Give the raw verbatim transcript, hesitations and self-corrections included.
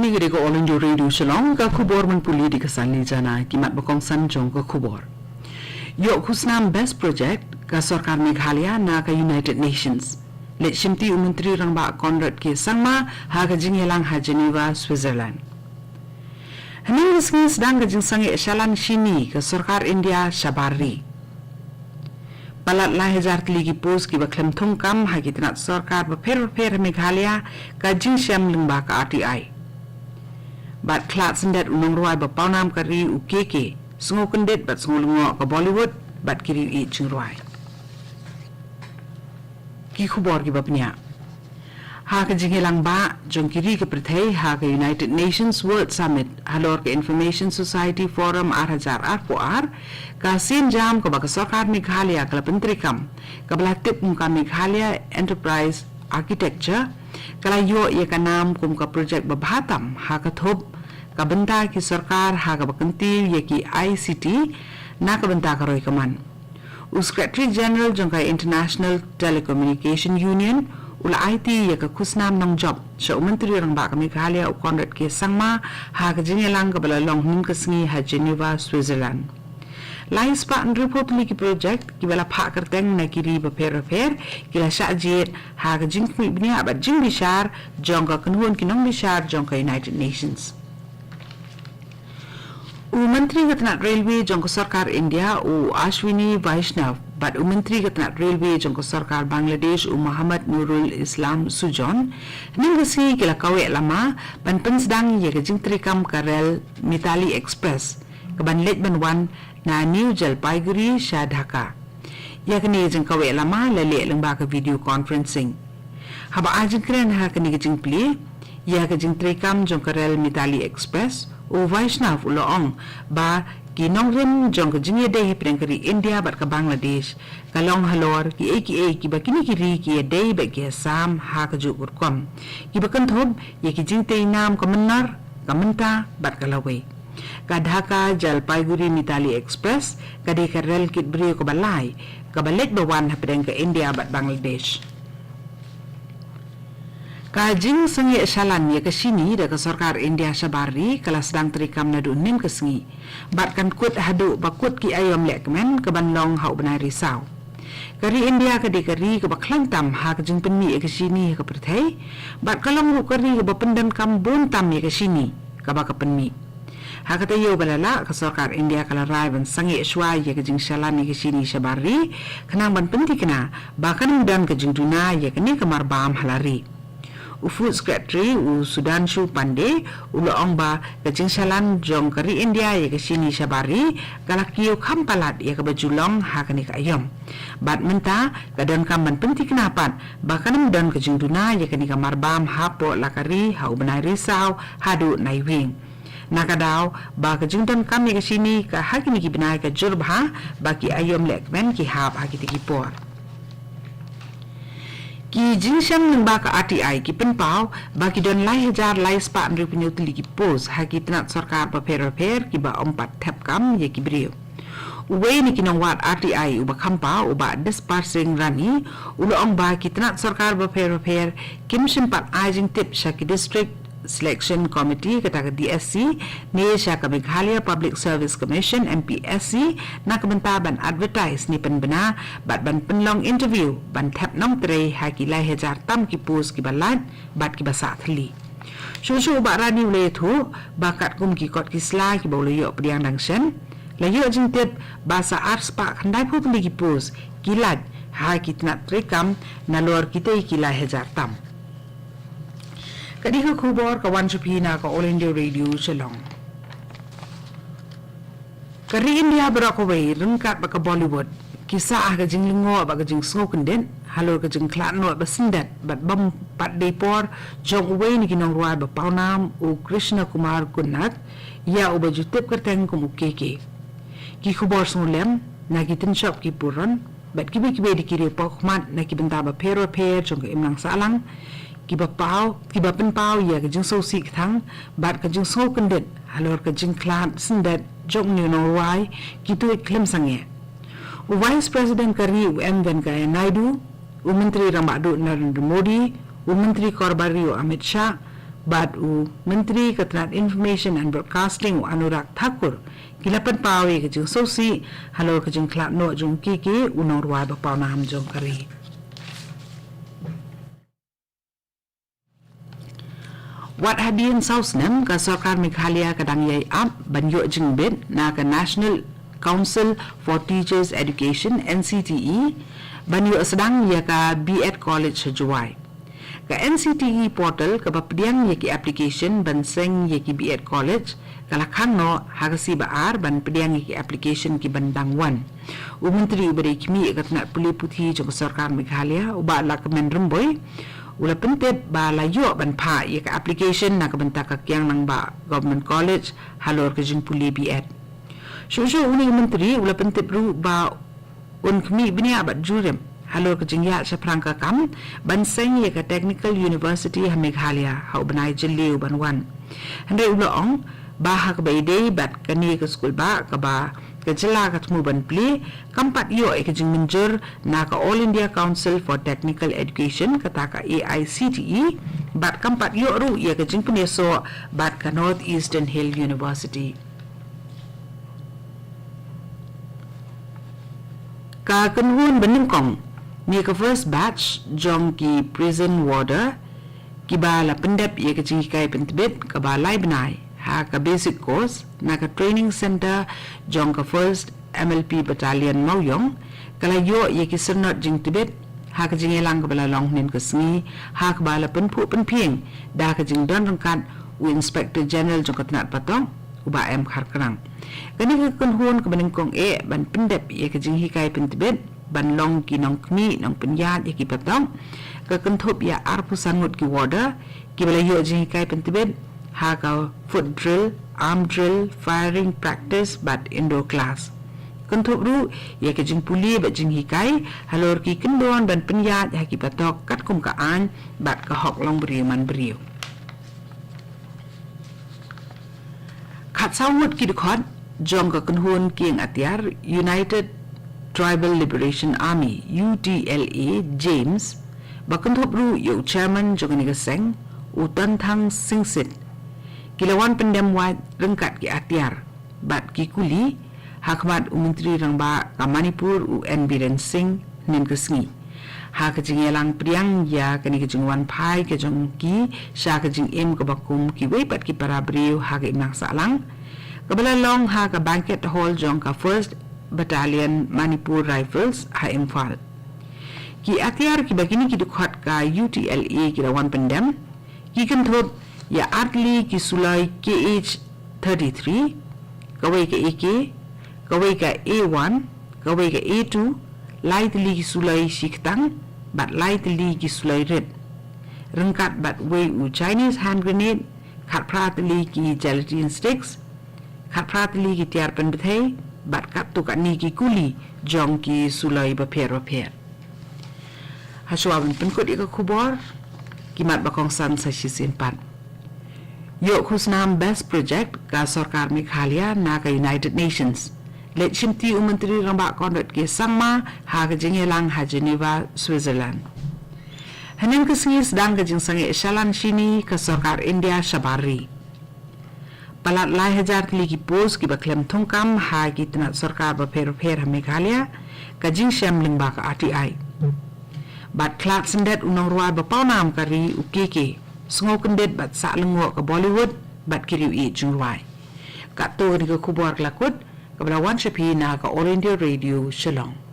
Ka dei ka All India Radio Shillong, ka khubor mynpule dei ka Sani Jana, ki mat ba kongsan jong ka khubor. Ïoh khusnam Best Project ka sorkar Meghalaya na ka United Nations. Leit shimti u Myntri Rangbah Conrad K Sangma ha ka jingïalang ha Geneva, Switzerland. Hynnin ka sngi sdang ka jingsangeh shalan shini ka sorkar India shabar ri. Palat lai hajar tylli ki post kiba khlem thung kam ha ki tnat sorkar bapher bapher ha Meghalaya, ka jingshem lyngba ka R T I. Bad khlad syndet u nongrwai ba pawnam ka ri u K K, sngewkyndit bad sngewlyngngoh ka Bollywood bad ki riew ïeit jingrwai. Ki khubor kiba bniah. Ha ka jingïalang ba jong ki ri ka pyrthei ha ka United Nations World Summit halor ka Information Society Forum ar hajar arphew ar, ka sienjam kaba ka sorkar Meghalaya ka la pyntreikam, kaba la tip kum ka Meghalaya Enterprise Architecture, ka la ïoh ïa ka nam kum ka projek ba bha tam ha ka thup ka bynta ki sorkar ha kaba kyntiew ïa ki I C T na ka bynta ka roi ka man. U Secretary General jong ka International Telecommunication Union u la aiti ïa ka khusnam nongjop sha u Myntri Rangbah ka Meghalaya u Conrad K Sangma ha ka jingïalang kaba la long hynnin ka sngi ha Geneva, Switzerland. Lai spah hynriewphew tylli ki projek kiba la phah kyrteng na ki ri bapher bapher ki la shah jied ha ka jingkhmih bniah bad jingbishar jong ka kynhun ki nongbishar jong ka United Nations. U Myntri ka tnat Railway jong ka sorkar India u Ashwini Vaishnaw bad u Myntri ka tnat Railway jong ka sorkar Bangladesh u Muhammad Nurul Islam Sujon, hynnin ka sngi ki la kaweh lama ban pynsdang ïa ka jingtreikam ka rel Mithali Express, kaban leit ban wan na New Jalpaiguri sha Dhaka. Ïa kane ka jingkaweh lama la leh lyngba ka video conferencing. Haba ai jingkren ha kane ka jingplie ïa ka jingtreikam jong ka rel Mithali Express, u Vaishnaw u la ong ba ki nongrim jong ka jingïadei hapdeng ka ri India bad ka Bangladesh ka long halor kiei kiei kiba kine ki ri ki ïadei bad ki ïasam ha kajuh ka rukom, kiba kynthup ïa ki jingtei nam ka mynnor, ka mynta bad ka lawei. Ka Dhaka Jalpaiguri Mithali Express ka dei ka rel kit briew kaba lai kaba leit ba wan hapdeng ka India bad Bangladesh. Ka jingsangeh shalan ïa ka shini da ka sorkar India shabar ri ka la sdang treikam naduh hynnin ka sngi bad kan kut haduh ba kut ki aïom lehkmen kaban long ha u bnai Risaw. Ka ri India ka dei ka ri kaba khlaiñ tam ha ka jingpynmih ïa ka shini ha ka pyrthei bad ka long ruh ka ri kaba pyndonkam bun tam ïa ka shini kaba ka pynmih. Ha ka taïew ba la lah, ka sorkar India ka la rai ban sangeh shuwa ïa ka jingshalan ïa ka shini shabar ri, khnang ban pynthikna ba kan ym don ka jingduna ïa kane ka marbam ha la ri. U Food Secretary u Sudhanshu Pandey u la ong ba ka jingshalan jong ka ri India ïa ka shini shabar ri ka la kiew kham palat ïa kaba ju long ha kane ka aïom. Bad mynta ka donkam ban pynthikna pat ba kan ym don ka jingduna ïa kane ka marbam hapoh la ka ri ha u bnai Risaw haduh Naiwieng. Na ka daw ba ka jingdonkam ïa ka shini ka ha kine ki bnai ka jur bha ba ki aïom lehkmen ki hap ha kita ki por. Ki jingshem lyngba ka R T I ki pynpaw ba ki don lai hajar lai spah hynriewphew tylli ki post ha ki tnat sorkar bapher bapher kiba ym pat thep kam ïa ki briew. Uwei na ki nongwad R T I uba kham paw, u Bah Dispar Singh Rani, u la ong ba ki tnat sorkar bapher bapher kim shym pat ai jingtip sha ki District Selection Committee, kata ka D S C, ne sha ka Meghalaya Public Service Commission, M P S C, na ka bynta ban advertise ne pynbna bad ban pynlong interview ban thep nongtrei ha ki lai hajar tam ki post kiba lait bad kiba sah thylli. Shuh shuh u Bah Rani u la ïathuh ba katkum ki kot ki sla kiba u la ïoh pdiang dang shen, la ïoh jingtip ba sa ar spah khyndaiphew tylli ki post ki lait ha ki tnat treikam nalor kitei ki lai hajar tam. Ka dei ka khubor ka wan sha phi na ka All India Radio Shillong. Ka ri India baroh kawei ryngkat bad ka Bollywood ki sah ha ka jinglyngngoh bad ka jingsngewkyndit halor ka jingkhlad noh ba syndet bad bym pat dei por jong uwei na ki nongrwai ba pawnam u Krishna Kumar Kunnar, ïa uba ju tip kyrteng kum u K K. Ki khubor sngewlem na ki tynshop ki puron bad kiwei kiwei de ki riew paw khmat na ki bynta bapher bapher jong ka imlang sahlang, kiba paw, kiba pynpaw ïa ka jingsngewsih kthang bad ka jingsngewkyndit halor ka jingkhlad syndet jong une u nongrwai, ki tuid khlem sangeh. U Vice President ka ri u M Venkaiah Naidu, u Myntri Rangbah Duh Narendra Modi, u Myntri Korbar ri u Amit Shah, bad u Myntri ka tnat Information and Broadcasting u Anurag Thakur ki la pynpaw ïa ka jingsngewsih halor ka jingkhlad noh jong u K K, u nongrwai ba pawnam jong ka ri. Wat hadien saw snem ka sorkar Meghalaya ka dang ïai ap ban ïoh jingbit na ka National Council for Teachers Education, N C T E, ban ïoh sdang ïa ka B.Ed College ha Jowai. Ka N C T E portal kaba pdiang ïa ki application ban seng ïa ki B.Ed College ka la khang noh ha ka sngi ba ar ban pdiang ïa ki application ki ban dang wan. U Myntri uba dei khmih ïa ka tnat pule puthi jong ka sorkar Meghalaya, u Bah Lahkmen Rymbui, u la pyntip ba la ïoh ban phah ïa ka application na ka bynta ka Kiang Nangbah Government College halor ka jingpule B.Ed. Shuh shuh une u Myntri u la pyntip ruh ba un khmih bniah bad jurip halor ka jingïaid shaphrang ka kam ban seng ïa ka Technical University ha Meghalaya ha u bnai Jylliew ban wan. Hynrei u la ong ba ha kaba ïadei bad kane ka skulbah kaba ka jylla ka thmu ban plie, kam pat ïoh ïa ka jingmynjur na ka All India Council for Technical Education, kata ka A I C T E, bad kam pat ïoh ruh ïa ka jingpynïasoh bad ka North Eastern Hill University. Ka kynhun ba nyngkong ne ka first batch jong ki prison warder kiba la pyndep ïa ka jinghikai pyntbit kaba lai bnai ha ka basic course na ka training center jong ka first M L P Battalion Mawïong ka la ïoh ïa ki syrnod jingtbit ha ka jingïalang kaba la long hynnin ka sngi, ha kaba la pynphuh pynphieng da ka jingdon ryngkat u Inspector General jong ka tnat patok, u Bah M Kharkrang. Kane ka kynhun kaba nyngkong eh ban pyndep ïa ka jinghikai pyntbit ban long ki nongkhmih nongpynïaid ïa ki patok ka kynthup ïa arphew san ngut ki warder kiba la ïoh jinghikai pyntbit ha ka foot drill, arm drill, firing practice bad indoor class. Kynthup ruh ïa ka jingpule bad jinghikai halor ki kyndon ban pynïaid ha ki patok katkum ka aiñ bad ka hok longbriew manbriew. Khatsaw ngut ki dkhot jong ka kynhun kieng atiar United Tribal Liberation Army, U T L A, JAMES, ba kynthup ruh ïa u chairman jong kane ka seng, u Tonthang Singsit, ki la wan pyndem wait ryngkat ki atiar bad ki kuli ha khmat u Myntri Rangbah ka Manipur, u N Biren Singh, hynnin ka sngi. Ha ka jingïalang pdiang ïa kane ka jingwan phai ka jong ki sha ka jingim kaba kum kiwei pat ki para briew ha ka imlang sahlang, kaba la long ha ka banquet hall jong ka First Battalion Manipur Rifles ha Imphal. Ki atiar kiba kine ki dkhot ka U T L A ki la wan pyndem ki kynthup ïa ar tylli ki suloi K H thirty-three, kawei ka A K, kawei ka A one, kawei ka A two, lai tylli ki suloi shiktang bad lai tylli ki suloi rit, ryngkat bad wei u Chinese hand grenade, khatphra tylli ki gelatin sticks, khatphra tylli ki tiar pynbthei bad katto katne ki kuli jong ki suloi bapher bapher. Hashwa ban pynkut ïa ka khubor, ki mat ba kongsan sa shisien pat. Ïoh khusnam Best Project ka sorkar Meghalaya na ka United Nations. Leit shimti u Myntri Rangbah Conrad K Sangma ha ka jingïalang ha Geneva, Switzerland. Hynnin ka sngi sdang ka jingsangeh shalan shini ka sorkar India shabar ri. Palat lai hajar tylli ki post kiba khlem thungkam ha ki tnat sorkar bapher bapher ha Meghalaya, ka jingshem lyngba ka R T I. Bad khlad syndet u nongrwai ba pawnam ka ri u K K, sngew kyndit bad sah lyngngoh ka Bollywood bad ki riew ïeit jingrwai. Katto kane ka khubor ka la kut, kaba la wan sha phi na ka All India Radio Shillong.